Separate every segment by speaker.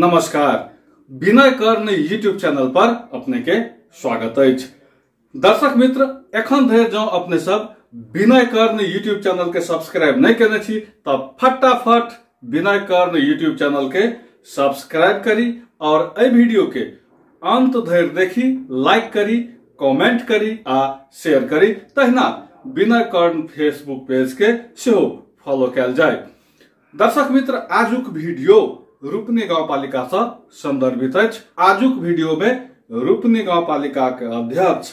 Speaker 1: नमस्कार, विनय कर्ण YouTube channel पर अपने के स्वागत अछि। दर्शक मित्र, एखन धरि जँ अपने सब विनय कर्ण यूट्यूब चैनल के सब्सक्राइब नहीं केने छी त फटाफट विनय कर्ण यूट्यूब चैनल के सब्सक्राइब करी और एहि वीडियो के अंत धरि देखी, लाइक करी, कमेंट करी आ शेयर करी। तहिना विनय कर्ण फेसबुक पेज के सेहो फॉलो कयल जाय। दर्शक मित्र, आजुक वीडियो रूपनी गाउँपालिका से संदर्भित अछि। आजुक वीडियो में रूपनी गाउँपालिका के अध्यक्ष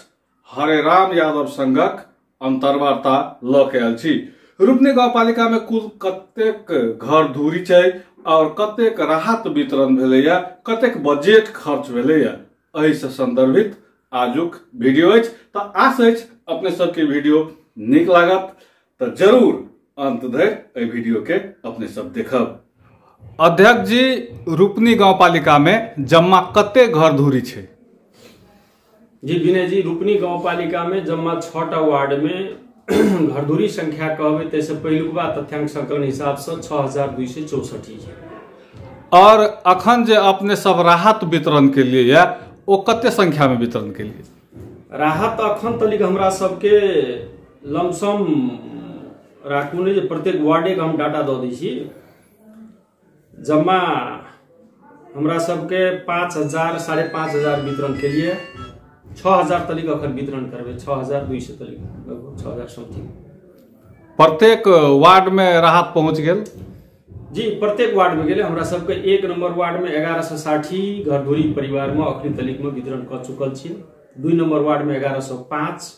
Speaker 1: हरेराम यादव संगक अंतर्वार्ता ल के आयल छी। रूपनी गाउँपालिका में कुल कतेक घर धूरी छै और कतेक राहत वितरण भेलैया, कतेक बजट खर्च भेलैया, एहि से संदर्भित आजुक वीडियो अछि। त आश अछि अपने सबके वीडियो नीक लागत त जरूर अंत धरि एहि वीडियो के अपने सब देखब। अध्यक्ष जी, रूपनी गाउँपालिका में जम्मा कते घर धूरी छै?
Speaker 2: जी विनय जी, रूपनी गाउँपालिका में जम्मा 6टा वार्ड में घरधुरी संख्या कहबै तैसे पहिलुकबा तथ्यांक संकलन हिसाब से 6264 छै।
Speaker 1: और अखन जे अपने सब राहत वितरण के लिए या ओ कते संख्या में वितरण के लिए?
Speaker 2: राहत अखन तलिक हमरा सबके लमसम राखू ने जे प्रत्येक वार्डे के हम डाटा दऽ दै छी। जम्मा हमरा सबके 5000 5500 वितरण के लिए 6000 तलिक अखन वितरण करबै, 6200 तलिक, लगभग 6000 समथिंग।
Speaker 1: प्रत्येक वार्ड में राहत पहुंच गेल?
Speaker 2: जी, प्रत्येक वार्ड में गेलै। हमरा सबके 1 नंबर वार्ड में 1160 घरधुरी परिवार में अखनी तलिक में वितरण कऽ चुकल छी। 2 नंबर वार्ड में 1105,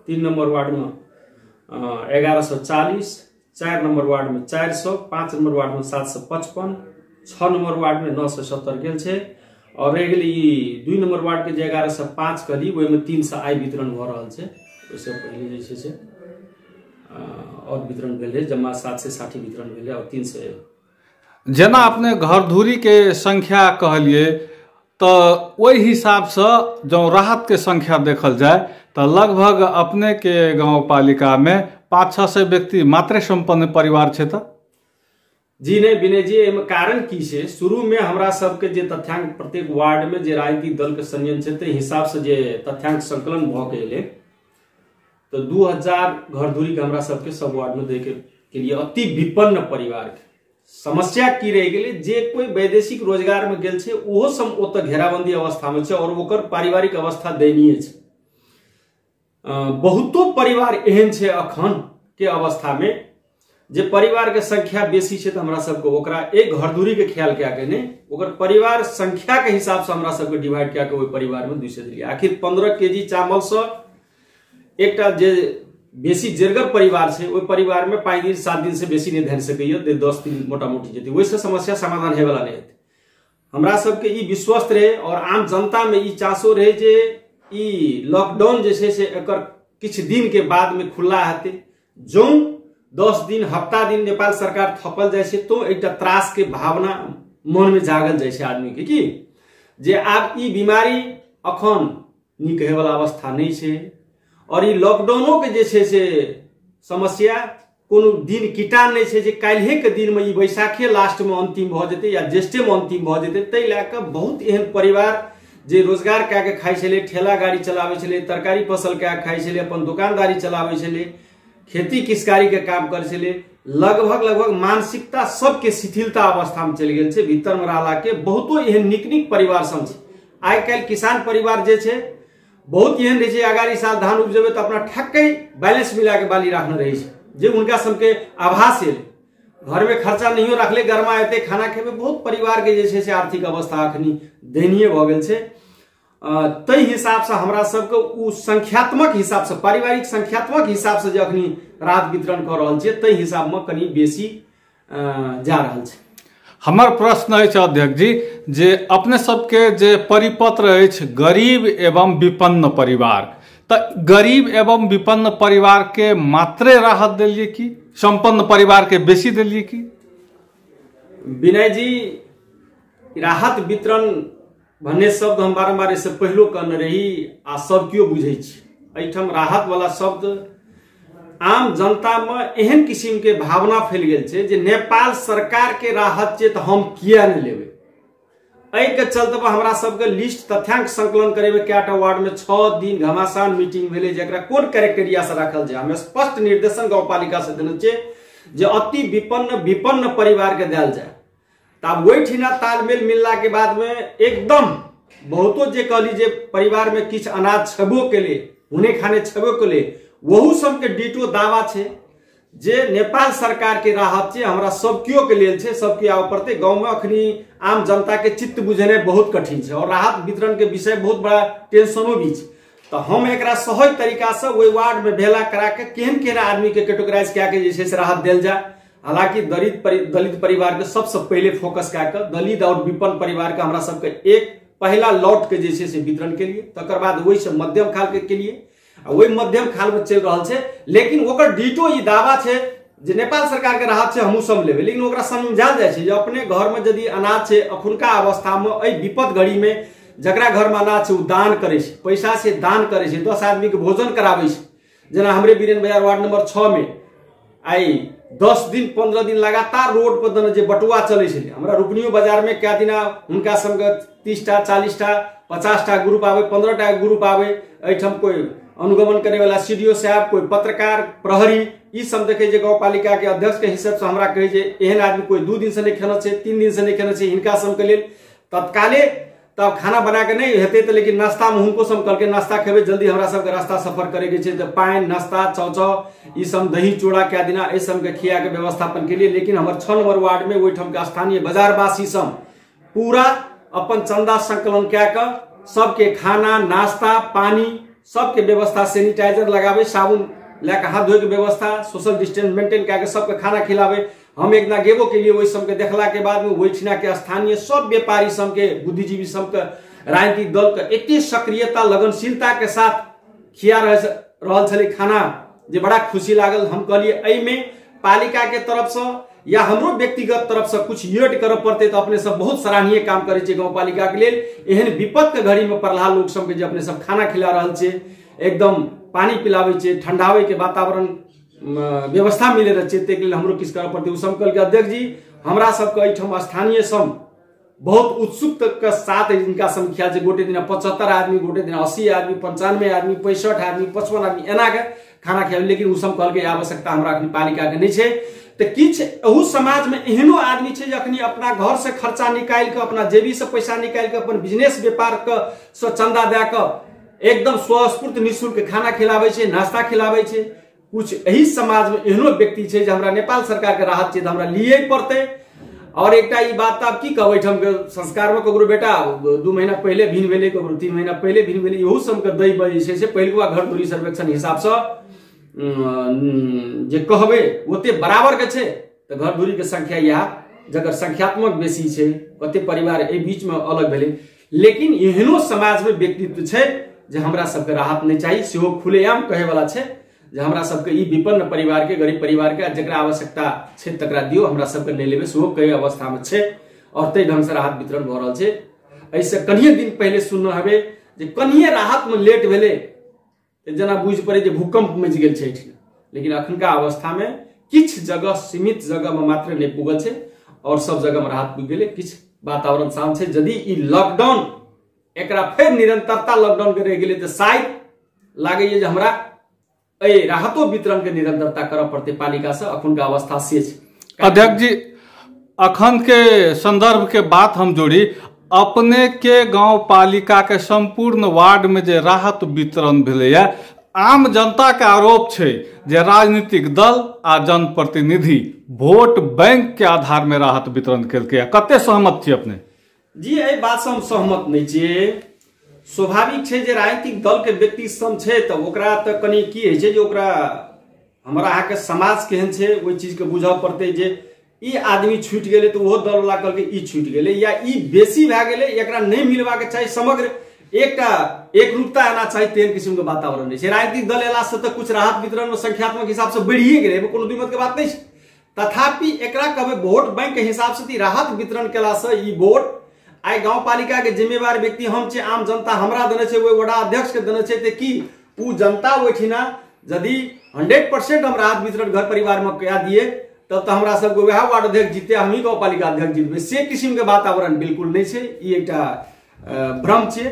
Speaker 2: 3 नंबर वार्ड में 1140, 4 नंबर वार्ड में 400, 5 नंबर वार्ड में 755, 6 नंबर वार्ड में 970 गेल छै। और रहि गेलै ई 2 नंबर वार्ड के जे 1105 कहली ओहिमे 300 आइ वितरण भऽ रहल छै। ओहिसँ पहिले जे छै से और वितरण भेल रहै, जम्मा 760 वितरण भेलै और 300।
Speaker 1: जेना अपने घरधुरी के संख्या कहलिए तऽ ओहि हिसाबसँ जँ राहत के संख्या देखल जाय तऽ लगभग अपने के गाउँपालिका में 500-600 व्यक्ति मात्रे संपन्न परिवार छै। तऽ
Speaker 2: जी नहीं विनय जी, एहिमे कारण की छै, शुरू में हमरा सबके जे तथ्यांक प्रत्येक वार्ड में जे राजनीतिक दल के संयंत्र छै ताहि हिसाब से जे तथ्यांक संकलन भऽ के एलै तऽ 2000 घरधुरी के हमरा सबके सब वार्ड में दै के लिए अति विपन्न परिवार के समस्या की रहि गेलै, जे कोई वैदेशिक रोजगार में गेल छै ओहो सब ओतऽ घेराबंदी अवस्था में छै और ओकर पारिवारिक अवस्था दयनीय छै। बहुतो परिवार एहन छै अखन के अवस्था में जे परिवार के संख्या बेसी छै तऽ हमरा सबके ओकरा एक घरधुरी के ख्याल कए के नहि, ओकर परिवार संख्या के हिसाब से हमरा सबके डिवाइड कए के ओहि परिवार में 200 देलियै। आखिर 15 केजी चावल से एकटा जे बेसी जेरगर परिवार छै ओहि परिवार में 5 दिन 7 दिन से बेसी नहि धरि सकैया, 10 दिन मोटा मोटी जेतै, ओहिसँ समस्या समाधान होयवला नहि हेतै। हमरा सबके ई विश्वस्त रहे और आम जनता में ई चासो रहे जे ई लॉकडाउन जे छै से एकर किछु दिन के बाद में खुला हेतै। जौं 10 दिन हफ्ता दिन नेपाल सरकार थपल जाइ छै तो एकटा त्रास के भावना मन में जागल जाइ छै आदमी के कि जे आब ई बीमारी अखन नीक होयवला अवस्था नहि छै और ई लॉकडाउनो के जे छै से समस्या कोनो दिन किटान नहि छै जे काल्हिए के दिन में ई बैसाखे लास्ट में अंतिम भऽ जेतै या ज्येष्ठे में अंतिम भऽ जेतै। ताहि लए कऽ बहुत एहन परिवार जे रोजगार कए के खाइ छलै, ठेला गाड़ी चलाबै छलै, तरकारी फसल कए के खाइ छलै, अपन दोकानदारी चलाबै छलै, खेती किसकारी के काम करै छलै, लगभग लगभग मानसिकता सबके शिथिलता अवस्था में चलि गेल छै। भीतर में रहला के बहुतो एहन नीक नीक परिवार सब छै। आइ काल्हि किसान परिवार जे छै बहुत एहन रहै छै, अगाड़ी साल धान उपजेबै तऽ अपना ठक्कै बैलेंस मिला के बाली राखने रहै छै, जे हुनका सबके आभास एलै घर में खर्चा नहियो रखले, गरमा एतै खाना खेबै। बहुत परिवार के जे छै से आर्थिक अवस्था अखनी दयनीय भऽ गेल छै। ताहि हिसाबसँ हमरा सबके ओ संख्यात्मक हिसाबसँ पारिवारिक संख्यात्मक हिसाबसँ जे अखनी राहत वितरण कऽ रहल छियै ताहि हिसाबमे कनि बेसी जा रहल छै।
Speaker 1: हमर प्रश्न अछि अध्यक्ष जी जे अपने सबके जे परिपत्र अछि गरीब एवं विपन्न परिवार, तऽ गरीब एवं विपन्न परिवार के मात्रे राहत देलिए कि संपन्न परिवार के बेसी देलिए कि?
Speaker 2: विनय जी, राहत वितरण भन्ने शब्द हम बारम्बार एहिसँ पहिलो कहने रही आ सब केओ बुझै छी। एहिठाम राहत वाला शब्द आम जनता में एहन किसिम के भावना फैल गेल छै जे नेपाल सरकार के राहत छै तऽ हम किया नहि लेबै। एहिके चलते हमरा सबके लिस्ट तथ्यांक संकलन करे में कएटा वार्ड में 6 दिन घमासान मीटिंग भेलै जे एकरा कोन क्राइटेरिया से राखल जाय। हम स्पष्ट निर्देशन गाउँपालिका से देने छियै जे अति विपन्न विपन्न परिवार के देल जाय। तब ओहिठिना तालमेल मिलला के बाद में एकदम बहुतो जे कहली जे परिवार में किछु अनाज छेबो केले, हुने खाने छेबो केले, वहू सबके डिटो दावा छै जे नेपाल सरकार के राहत छै, हमरा सब केओ के लेल छै, सब केओ आबऽ पड़तै। गाँव में अखनी आम जनता के चित्त बुझेनाइ बहुत कठिन छै और राहत वितरण के विषय बहुत बड़ा टेंशनो भी छै। तो हम एकरा सहज तरीका से ओहि वार्ड में भेला करा के केहन केहन आदमी के कैटेगराइज कए के जे छै से राहत देल जाय। हालांकि दलित परिवार के सबसे पहले फोकस कए के दलित और विपन्न परिवार के हमरा सबके एक पहला लॉट के जे छै से वितरण के लिए, तकर बाद ओहिसँ मध्यम खाल के लिए, आ ओहि मध्यम खाल में चलि रहल छै। लेकिन ओकर डिटो ई दावा छै जे नेपाल सरकार के राहत छै, हमहूँ सब लेबै, लेकिन ओकरा समझायल जाइ छै जे अपने घर में यदि अनाज छै अखुनका अवस्था में एहि विपद घड़ी में जकरा घर में अनाज छै ओ दान करै छै, पैसा से दान करै छै, 10 आदमी के भोजन कराबै छै। जेना हमरे बीरेन बाजार वार्ड नंबर 6 में आइ 10 दिन 15 दिन लगातार रोड पर दने जे बटुआ चलै छलै। हमरा रुपनियो बाजार में कए दिना हुनका संग 30 टा 40 टा 50 टा ग्रुप आबै, 15 टा ग्रुप आबै। एहिठाम कोई अनुगमन करे वाला सीडीओ साहब, कोई पत्रकार, प्रहरी, ई सब देखे जे गाउँपालिका के अध्यक्ष के हिसाब से हमरा कहे जे एहन आदमी कोई 2 दिन से नहीं खेना छै, 3 दिन से नहीं खेना छै, हिनका सबके लेल तत्काले तब खाना बना के नहीं हेतै तऽ, लेकिन नाश्ता में हुनको सब कहलकै नाश्ता खेबै, जल्दी हमरा सबके रास्ता सफर करे के छै, तऽ पानि नाश्ता चाउचाउ ई सब दही चूड़ा कए दिना एहि सबके खिया के व्यवस्थापन के लिए। लेकिन हमर 6 नंबर वार्ड में ओहिठाम के स्थानीय बाजारवासी सब पूरा अपन चंदा संकलन कए कऽ सबके खाना नाश्ता पानी सबके व्यवस्था, सैनिटाइजर लगाबै, साबुन लए कऽ हाथ धोए के व्यवस्था, सोशल डिस्टेंस मेंटेन कए के सबके खाना खिलाबै। हम एक दिना गेबो के लिए ओहि सबके देखला के बाद में ओहिठिना के स्थानीय सब व्यापारी सबके, बुद्धिजीवी सबके, राजनीतिक दल के एते सक्रियता लगनशीलता के साथ खिया रहल छलै खाना जे बड़ा खुशी लागल। हम कहलिए एहिमे पालिका के तरफ से या हमरो व्यक्तिगत तरफ से कुछ एड करऽ पड़तै तऽ अपने सब बहुत सराहनीय काम करै छियै गाउँपालिका के लेल। एहन विपद के घड़ी में पड़ला लोक सबके जे अपने सब खाना खिला रहल छै, एकदम पानी पिलाबै छै, ठंडाबै के वातावरण व्यवस्था मिले रहल छै, ताहिके लेल हमरो किछु करऽ पड़तै। ओ सब कहलकै अध्यक्ष जी हमरा सबके एहिठाम स्थानीय सब बहुत उत्सुक के साथ हिनका संख्या छै, गोटे दिना 75 आदमी, गोटे दिना 80 आदमी, 95 आदमी, 65 आदमी, 55 आदमी एना के खाना खियाबै। लेकिन ओ सब कहलकै आवश्यकता हमरा अखनी पालिका के नहि छै। तऽ किछु एहू समाज में एहनो आदमी छै जे अखनी अपना घर से खर्चा निकालि कऽ, अपना जेबी से पैसा निकालि कऽ, अपन बिजनेस व्यापार के से चंदा दए कऽ एकदम स्वस्फूर्त निःशुल्क खाना खिलाबै छै, नाश्ता खिलाबै छै। कुछ एही समाज में एहनो व्यक्ति छै जे हमरा नेपाल सरकार के राहत छै तऽ हमरा लिए पड़तै। और एकटा ई बात आब की कहबै, एहिठाम के संस्कार में ककरो बेटा 2 महीना पहिले भिन भेलै, ककरो 3 महीना पहिले भिन भेलै, इहो सबके दै जे छै से पहिलुका घर दूरी सर्वेक्षण हिसाबसँ जे कहबै ओते बराबर के छै। तऽ घर दूरी के संख्या इएह जकर संख्यात्मक बेसी छै, कते परिवार एहि बीच में अलग भेलै। लेकिन एहनो समाज में व्यक्तित्व छै जे हमरा सबके राहत नहि चाही, सेहो खुलेआम कहैवला छै जे हमरा सबके ई विपन्न परिवार के, गरीब परिवार के जकरा आवश्यकता छै तकरा दियौ, हमरा सबके नहि लेबै, सेहो कई अवस्था में छै। और ताहि ढंग से राहत वितरण भऽ रहल छै। एहिसँ कनिये दिन पहिले सुनने हेबै जे कनिये राहत में लेट भेलै तऽ जेना बुझि पड़ै जे भूकंप मचि गेल छै एहिठिना। लेकिन अखुनका अवस्था में किछु जगह, सीमित जगह में मात्र नहि पुगल छै और सब जगह में राहत पुगि गेलै, किछु वातावरण शांत छै। यदि ई लॉकडाउन एकरा फेर निरंतरता लॉकडाउन के रहि गेलै तऽ शायद लागैए जे हमरा एहि राहतो वितरण के निरंतरता करऽ पड़तै पालिका से, अखुनका अवस्था से छै।
Speaker 1: अध्यक्ष जी अखन के संदर्भ के बात हम जोड़ी, अपने के गाउँपालिका के संपूर्ण वार्ड में जे राहत वितरण भेलैया, आम जनता के आरोप छै जे राजनीतिक दल आ जनप्रतिनिधि वोट बैंक के आधार में राहत वितरण केलकै, कते सहमत छी अपने?
Speaker 2: जी एहि बात से हम सहमत नहि छियै। स्वाभाविक छै जे राजनीतिक दल के व्यक्ति सम छै तऽ ओकरा तऽ कनि की होइ छै जे ओकरा हमरा अहाँके समाज केहन छै ओहि चीजके बुझऽ पड़तै जे ई आदमी छूटि गेलै तऽ ओहो दलवला कहलकै ई छूटि गेलै या ई बेसी भए गेलै, एकरा नहि मिलबाक चाही, समग्र एकटा एकरूपता आना चाही, तेहन किसिमके वातावरण नहि छै। राजनीतिक दल एलासँ तऽ कुछ राहत वितरणमे संख्यात्मक हिसाबसँ बढ़िए गेलै, एहिमे कोनो दिक्कत के बात नहि छै। तथापि एकरा कहबै वोट बैंक के हिसाबसँ राहत वितरण केलासँ ई वोट आइ गाउँपालिका के जिम्मेवार व्यक्ति हम छी, आम जनता हमरा देने छै, ओहि वडा अध्यक्ष के देने छै, तऽ की ओ जनता ओहिठिना यदि 100% हम राहत वितरण घर परिवार में कए दिए तब तऽ हमरा सबके वएह वार्ड अध्यक्ष जीतते, हमही गाँवपालिका अध्यक्ष जीतबै, से किसिमके वातावरण बिल्कुल नहि छै। ई एकटा भ्रम छै।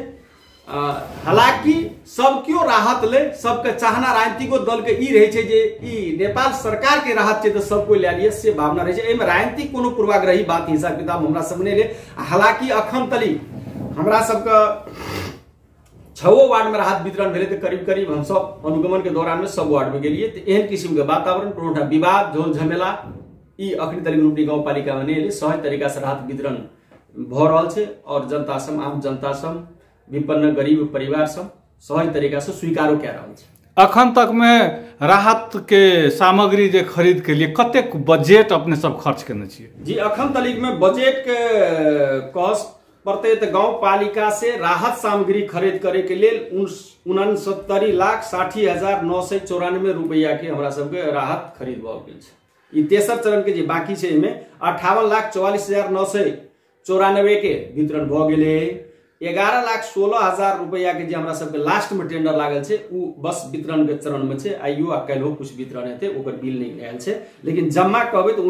Speaker 2: हालांकि सब केओ राहत ले, सबके चाहना राजनीतिको दल के ई रहै छै जे ई नेपाल सरकार के राहत छै तऽ सब कोइ लए लिअ, से भावना रहै छै। एहिमे राजनीतिक कोनो पूर्वाग्रही बात हिसाब किताब हमरा सब नहि ले। हालांकि अखन तली हमरा सबके 6 वार्ड में राहत वितरण भेलै तऽ करीब करीब हम सब अनुगमन के दौरान में सब वार्ड में गेलियै तऽ एहन किसिम के वातावरण कोनो विवाद झोल झमेला ई अखन तली रूपनी गाउँपालिका में नहि एलै। सहज तरीका से राहत वितरण भऽ रहल छै और जनता सब, आम जनता सब, विपन्न गरीब परिवार सब सहज तरीका से स्वीकारो कए रहल छै।
Speaker 1: अखन तक में राहत के सामग्री जे खरीद के लिए कतेक बजट अपने सब खर्च केने छियै?
Speaker 2: जी, अखन तलिक में बजट के कॉस्ट पड़तै तऽ गाउँपालिका से राहत सामग्री खरीद करे के लेल 69,60,994 रुपैया के हमरा सबके राहत खरीद भऽ गेल छै। ई तेसर चरण के जे बाकी छै एहिमे 58,44,994 के वितरण भऽ गेलै। 11,16,000 रुपैया के जे हमरा सबके लास्ट में टेंडर लागल छै उ बस वितरण के चरण में छै। आइयो आ काल्हिो कुछ वितरण हेतै, ओकर बिल नहि आयल छै, लेकिन जम्मा कहबै तऽ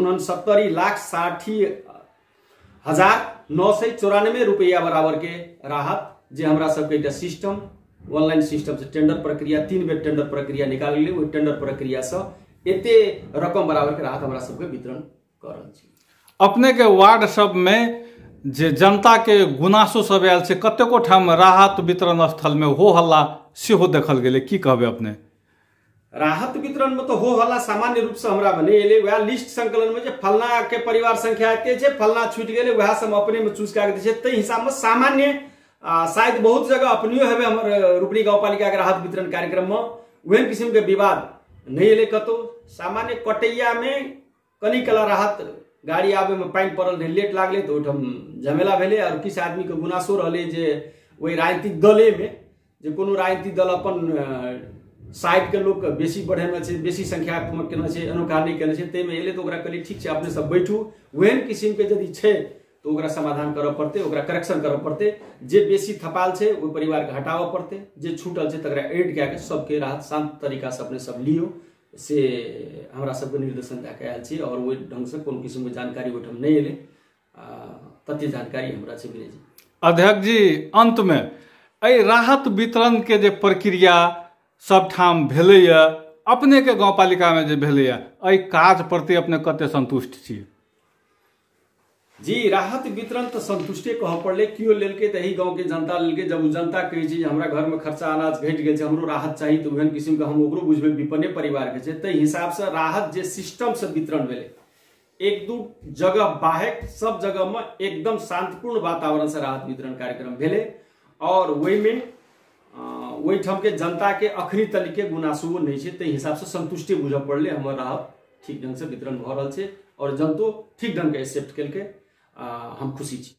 Speaker 2: 69,60,994 रुपैया बराबर के राहत जे हमरा सबके एकटा सिस्टम ऑनलाइन सिस्टम से टेंडर प्रक्रिया 3 बेर टेंडर प्रक्रिया निकाल गेलै, ओहि टेंडर प्रक्रिया से एते रकम बराबर के राहत हमरा सबके वितरण कऽ रहल छी।
Speaker 1: अपने के वार्ड सब में जे जनता के गुनासो सब आयल छै, कतेको ठाम राहत वितरण स्थल में हो हल्ला सेहो देखल गेलै, की कहबै अपने?
Speaker 2: राहत वितरण में तो हो हल्ला सामान्य रूप से हमरा नहि एलै। वएह लिस्ट संकलन में जे फलना के परिवार संख्या एते छै, फलना छूटि गेलै, वएह सब अपने में चूज कए के दै छै। ताहि हिसाब में सामान्य शायद बहुत जगह अपनियो हेबै हमर रूपनी गाउँपालिका के राहत वितरण कार्यक्रम में ओहन किसिम के विवाद नहि एलै कतौ। सामान्य कटैया में कनी कला राहत गाड़ी आबे में पानि पड़ल रहै, लेट लागलै तऽ ओहिठाम झमेला भेलै। और किछु आदमी के गुनासो रहलै जे ओहि राजनीतिक दले में जे कोनो राजनीतिक दल अपन साइड के लोग बेसी बढ़ेने छै, बेसी संख्यात्मक केने छै, अनोखा नहि केने छै, ताहिमे एलै तऽ ओकरा कहलियै ठीक छै अपने सब बैठू, ओहन किसिम के यदि छै तऽ ओकरा समाधान करऽ पड़तै, ओकरा करेक्शन करऽ पड़तै। जे बेसी थपाल छै ओहि परिवारके हटाबऽ पड़तै, जे छूटल छै तकरा एड कए के सबके राहत शान्त तरीकासँ अपने सब लियौ, से हमरा सबके निर्देशन दए कऽ आयल छी। और ओहि ढङ्गसँ कोनो किसिमके जानकारी ओहिठाम नहि एलै, तते जानकारी हमरा छै। विनय जी।
Speaker 1: अध्यक्ष जी, अंत में एहि राहत वितरण के जे प्रक्रिया सब ठाम भेलैया, अपने के गाउँपालिका में जे भेलैया, एहि काज प्रति अपने कते संतुष्ट छी?
Speaker 2: जी, राहत वितरण तऽ संतुष्टे कहऽ पड़लै। केओ लेलकै तऽ एहि गाँवके जनता लेलकै। जब ओ जनता कहै छै जे हमरा घरमे खर्चा अनाज घटि गेल छै, हमरो राहत चाही, तऽ ओहन किसिमके हम ओकरो बुझबै विपन्ने परिवारके छै। ताहि हिसाबसँ राहत जे सिस्टमसँ वितरण भेलै, 1-2 जगह बाहेक सब जगहमे एकदम शांतिपूर्ण वातावरणसँ राहत वितरण कार्यक्रम भेलै। और ओहिमे ओहिठामके जनताके अखनी तलिके गुनासो नहि छै, ताहि हिसाबसँ संतुष्टि बुझऽ पड़लै। हमर राहत ठीक ढङ्गसँ वितरण भऽ रहल छै और जनतो ठीक ढङ्गके एक्सेप्ट केलकै, हम खुशी छी।